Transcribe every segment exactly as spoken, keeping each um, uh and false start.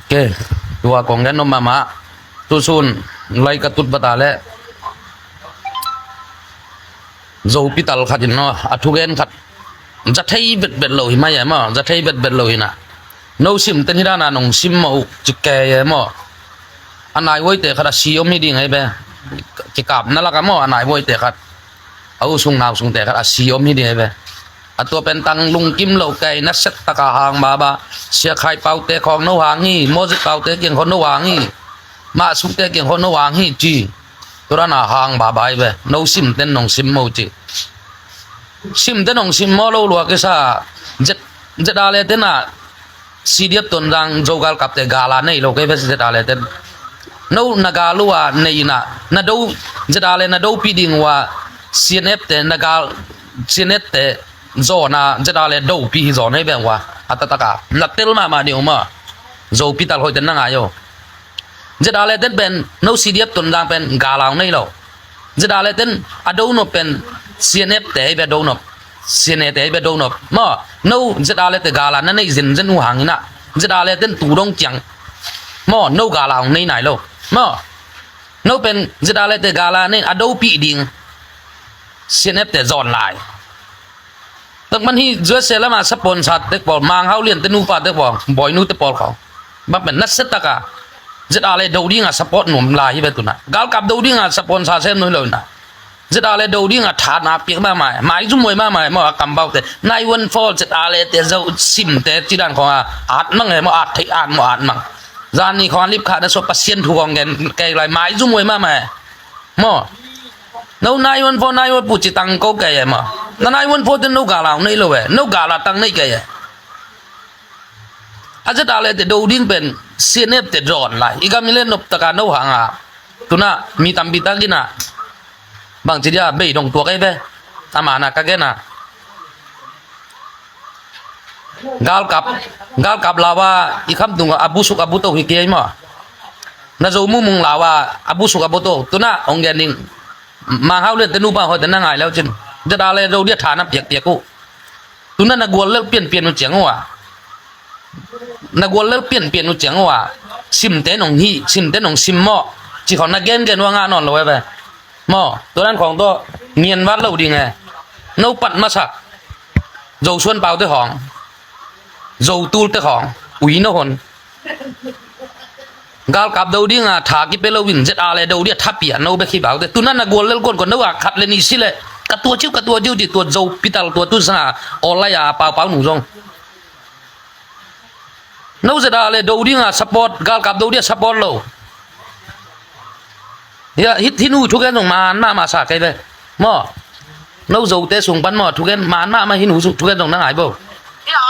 Ke, tua kong gen nop mahmah. Tusun lai ka tut bata le Zopi tal khat in no, a thugen khat za thei betbet lo hi mai e maw, za thei betbet lo hi na. No sim ten hi dana nong sim maw uh ci ke e maw. A naihuaite khat a si om hi ding ei be. Kikapna laka maw, a naihuaite khat, a u sung nau sungte khat a si om hi ding ei be. A tua pen tang lungkim lo kei, na set taka hang baba. Sia Khai Paute khawng no hang hi, Moses Paute kiang khawng no hang hi, Mah Sukte kiang khawng no hang hi ci. Tua dana hang baba ei be. No sim ten nong sim maw ci. Sim ten nong sim maw lo lua kisa. Zet, zet a le tena C D F Tonzang Zo galkapte gala nei lo kei ve zet a le ten. No na gal uh a nei ina, na do, zet a le na dopi ding uh a, C N F te na gal, C N F te zona zet a le dopi hi zon hei beng uh a, a tataka na tel mahmah ding uh maw. Zopi tal hoih ten na ngai uh. Zet a le ten pen no C D F Tonzang pen gala uh nei lo. Zet a le ten a do nop pen C N F te hei be do nop. C N A te hei be do nop. Maw, no zet a le te gala na nei zenzen uh hang ina. Zet a le ten tu dong ciang maw, no gala hong nei nai lo. Maw, no pen zet a le te gala nei a dopi ding. C N F te zon lai. Tak man hi U S A lama sponsor te pawl, Mang Hau Lian te nupa te pawl, Boinu te pawl khawng. Bang pen na set taka zet a le do dinga support nuam lai hi be tuna. Galkap do dinga sponsor sem nuam lo ina. Zet a le do dinga thana piak mahmah e. Maizum huai mahmah e maw, a kambaute. Nine one four zet a le te zo simte ci dan khawng a at mang e maw, at thei at maw, at mang. Zan ni khawng a lip kha na so Pasian thu khawng gen kei lai, maizum huai mahmah e. Maw. No nine one four, nine one four ci tang ko kei e maw. Na nine one four te no gala hong nei lo e. No gala tang nei kei e. A zet a le te do ding pen C N F te zon lai. I gam i le nop taka no hang a. Tuna mi tampi tak ina. Bang ci dia bei dong tuak ei ve. Amana ka gen a. Galkap, galkap lawa i khamtung a busuk a buto hi kei maw. Na Zo mumung lawa a busuk a buto. Tuna hong gen ding. Mang Hau Lian te nupa hoih te na ngai leu cin. Zet a le zo dia thana piakpiak uh. Tuna na gual lel pianpian uh ciang uh a. Na gual lel pianpian uh ciang uh a. Simte nong hi, simte nong sim maw. Ci khawng na gengen uh a ngah nawn lo e ve. Maw, tua dan khawng tawh ngian vat lo ding e. No pat masak. Zosuan Paute khawng. Zotulte khawng. Ui no hon. Galkap do dinga tha kipia lo in zet a le do dia tha pia no bek hi baute. Tuna na gual lel kuan kuan no a khat le ni si le. Ka tua ciu, ka tua ciu ci tua Zopi tal tua tu sanga. Awlai a paupau nu zong. No zet a le do dinga support, galkap do dia support lo. Hia, hih, hih nu thugen zong man mahmah sa kei ve. Maw. No Zote sung pan maw, thugen man mahmah hih nu thugen zong na ngai bo. Ia,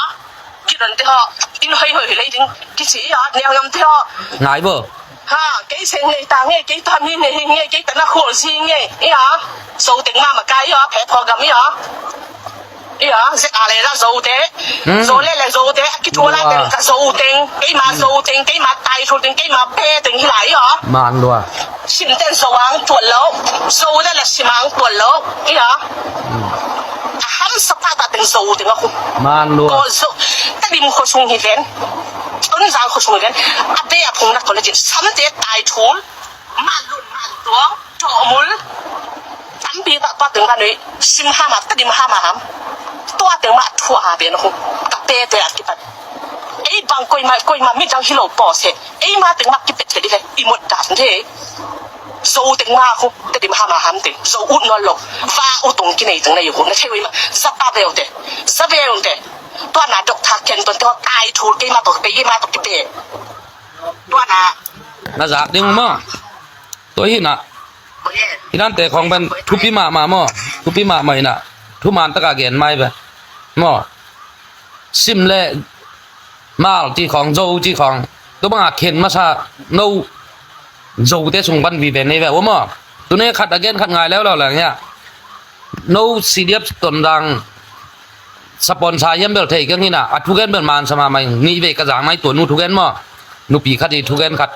kidon te haw, in hoihhoih lei ding, kici ia, niangnam te haw. Ngai bo. Ha, kei seng nei ta nge, kei ta mi nei hi nge, kei ta na khual si nge. Ia, Zo teng mahmah ka ia, phe phaw gam ia. Ia, zet a le la Zote. Hmm. Zo le le Zote, a kithuah lai teng ka Zo teng, keima Zo teng, keima taithul teng, keima pe teng hi lai ia. Man lua. Sim ten Zo ang tuan lo, Zo le le sim ang tuan lo ia. Hmm. A hamsa pata teng Zo teng a khu. Man lua. Ko Zo, Tedim khuasung hi ven, Tonzang khuasung hi ven, a be a phung nak ko le jin, samte taithul. Manlun, mantuang, tawhmul. Tampi tak tua teng ka nui, sim ham a, Tedim ham a ham. Tua teng mah thuah ha pen a khu. Ka pete a kipat. Ei bang koima, koima midang hi lo paw se. Ei ma teng mah kipet thei di ve, i mut dan thei. Zo teng mah khu, Tedim ham a ham teng. Zo ut nawn lo. Va ut tong kinei teng nei khu. Na thei ui ma, za pa veu te. Za veu te. Tua na dok thak ken ton te ho tai thul kei ma tok pe, kei ma tok kipe. Tua na. Na zak ding maw. Tua hi na. Hi nante khawng pen thupi mahmah maw. Thupi mahmah hi na. Thuman taka gen mai ve. Maw. Sim le mal ci khawng, Zo ci khawng. Tua banga khen masa no Zote sung pan vive nei ve ua maw. Tune khat a gen khat ngai leuleu leng hia. No C D F Tonzang sponsor hiam bel thei keng hi na, a thugen bel mansa mahmah ing. Nihvei ka zang nai tua nu thugen maw. Nupi khat i thugen khat.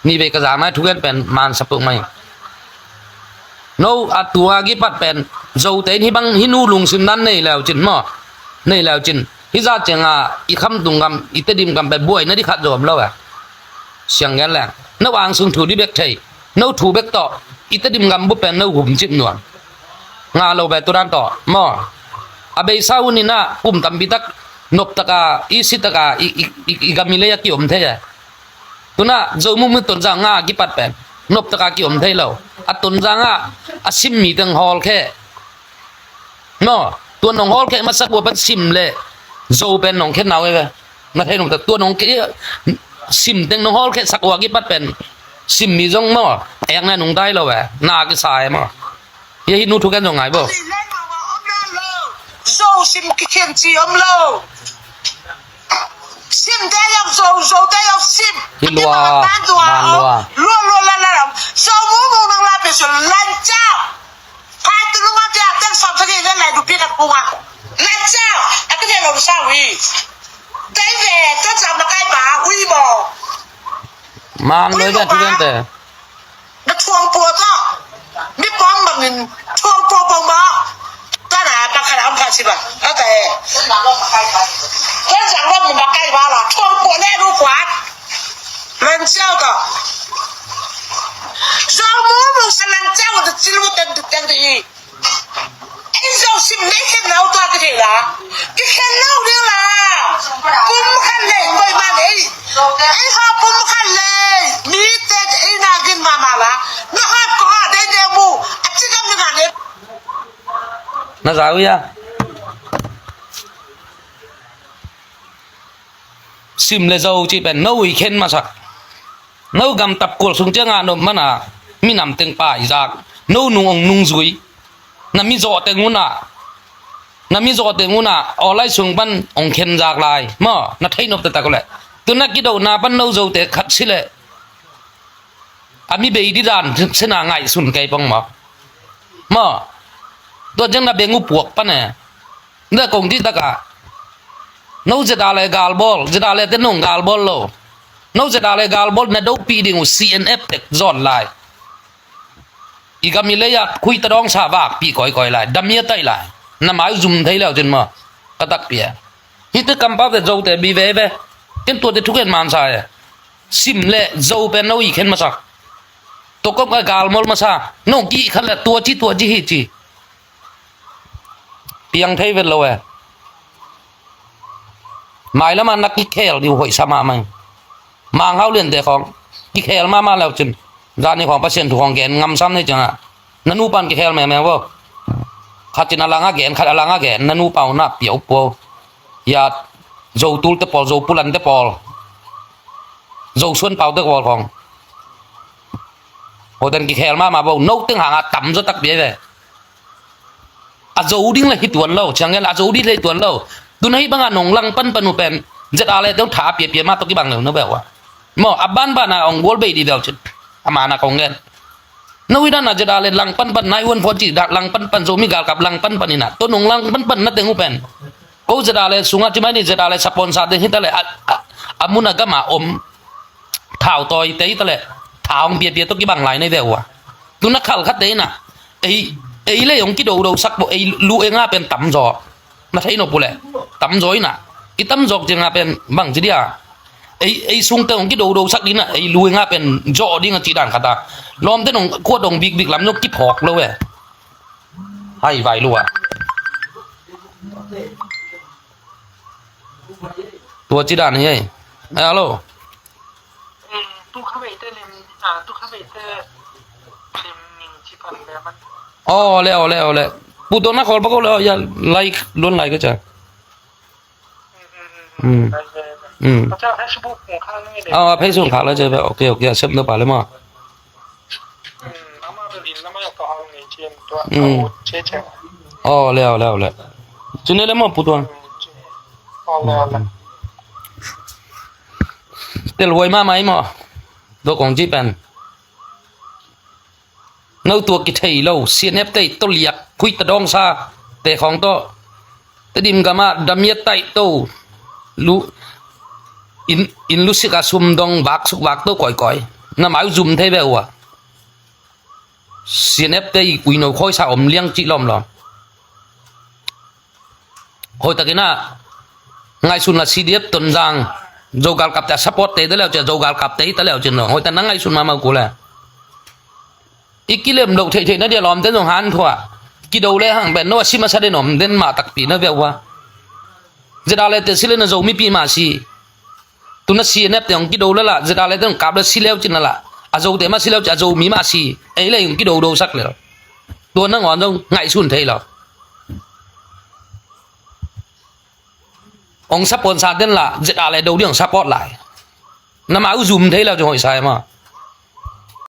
Nihvei ka zang nai thugen pen mansa peuhmah ing. No a tua kipat pen Zote in hih bang hih nu lungsim nan nei leu cin maw. Nei leu cin. Hih zah ciangah i Khamtung gam, i Tedim gam pen buaina ding khat zong om lo e. Siang gen leng no angsung thu ding bek thei, no thu bek tawh i Tedim gam bup pen no humcip nuam. Nga lo ve tu dan tawh maw. A beisa hun inah kum tampi tak noptaka, i sittaka i, i, i, i gam i lei a kiom thei e. Tunah Zo Mungmung Tonzang nga a kipat pen noptaka kiom thei lo. A Tonzang ah a sim mi teng hawlkheh maw, tua nong hawlkheh masak uh a pan sim le Zo pen nong khen nau e ve. Na thei nong ta tua nong ke sim teng nong hawlkheh sak uh a kipat pen sim mi zong maw, ekna nungta hi lo e. Na kisa e maw. Hia hih nu thugen zong ngai bo. Zo sim kikhen ci om lo. Sim te yau Zo, Zo te yau sim. Hi lua, man lua. Lua lua la la la. Zo Mungmung nang la pe so lan ciau. Pai tu lunga te a ten som sa ni la la du pi ka punga. Lan ciau. A te lo sa wi. Te ve, to sa ma kai ba wi bo. Man lua ve tu den te. Na thuang pua tawh mi pawm bangin thuang pua pawm mah. Tana pakhat a om khat si bang a ta e. Kan sang lam makai bala thuang pua le nu pua. Len siau tawh. Zo Mungmung sa len siau ta cil mu ten tu ten ti. Ei Zo sim nei khen nau tua kithei la. Kikhen lo ding la. Pum khan lei koi man ei. Ei ha pum khan lei. Mi te ei na gin mama la. Na ha ko ha dei dei mu. A ci gam ni na ne. Na za wi a. Sim le Zo ci pen no ui khen masa. No gam tap kual sung cianga no mana minam teng pai zak. No nung ong nung zui. Na mi zawh teng unah, na mi zawh teng unah awlai sung pan ong khen zak lai maw, na thei nop taktak uh leh. Tuna kidohna pan no Zote khat si leh a mi bei didan sena ngaihsun kei pong maw. Maw, tua ciang na beng uh puak pan e. Na kong dih takah no zeta le galbawl, zeta le te nong galbawl lo. No zeta le galbawl na dopih ding uh C N F tek zawn lai. I gam i lei ah khuita dawngsa vakpih kawikawi lai, damia taih lai. Na mai zum thei leu cin maw? Ka takpi e. Hihte kampaute Zote bi veve. Ken tuate thuken mansa e. Sim le Zo pen no i khen masa. Tokop ka galmol masa. No kih khat le tua ci tua ci hi ci. Piang thei vet lo e. Mailamah na kikhel diu hoihsa mahmah. Manghau liante khawng kikhel mahmah leu cin, zani khawng Pasian thu khawng gen ngamsam nei ciangah na nupan kikhel mengmeng vo. Khat cin a langah gen, khat a langah gen, na nupa unah piau puau. Ya, Zo tulte pawl, Zo pulante pawl, Zo suanpaute pawl khawng. Hoten kikhel mahmah vo, no teng hangah tamzaw takpi ve. A zo ding le hi tuan lo, ciang gen a zo ding le hi tuan lo. Tuna hi banga nong lang panpan uh pen zeta le teu tha piapia mah tawh kibang lo no beuh a. Maw, a banbana ong gual bei dih beuh cin. A mana kong gen. No hi dana zeta le lang panpan nai huan phuan ci dah lang panpan zo mi galkap lang panpan ina. Tawh nong lang panpan na teng uh pen ko zeta le sungah cimai ni zeta le saponsa teng hita le a, a, a muna gama om. Thau tawi tei ta leh thau hong piapia tawh kibang lai nei ve uh a. Tuna khal khat tei na ei, ei lei hong kidodo sak bo, ei lu enga pen tamzaw. Na thei nop uh leh tamzaw ina i tamzawk cianga pen bang ci dia. Ei, ei sungte hong kidodo sak dina ei lu enga pen zaw dinga ci dan khata. Lawmte nong kuat hong bikbik lam nong kiphawk lo e. Hai vai lu a. Tua ci dan hi ei. Hello. Aw le aw le aw le. Pu Tuang na khawl bak aw le aw ya, like luan lai ka ca. Aw, Facebook khak la ce ve. Ok ok, a sep na pa le ma. Aw le aw le aw le. Cine le ma Pu Tuang. Telhuai mahmah i maw? Tua kong ci pen no tua kithei lo, C N F tei tawh liak khuita dawngsa te khawng tawh Tedim gamah damia taih to lu in, in lusik a sumdong vaksuk vak to kawikawi. Na mai uh zum thei ve uh a. C N F tei uino khawisa om liang cih lawmlawm. Hoihtakin ah Ngaihsun la C D F Tonzang, Zo galkapte a support te ta leu cin, Zo galkapte hi ta leu cin lo. Hoih ta na ngaihsun mahmah uh kul e. I kilem loh theihtheih na dia lawmte zong hanthua. Kido le hang pen no a si masa den om den mah takpi na veu a. Zeta le te si le na Zo mipi mah si. Tu na si a nepte hong kido le la, zeta le te hong kap le si leu cin la la. A Zote mah si leu cin, a Zomi mah si. Ei le hong kido do sak le lo. Tua nangawn zong ngaihsun thei lo. Hong support sa den la, zeta le do ding hong support lai. Na ma uh zum thei lo cin hoih sa e maw.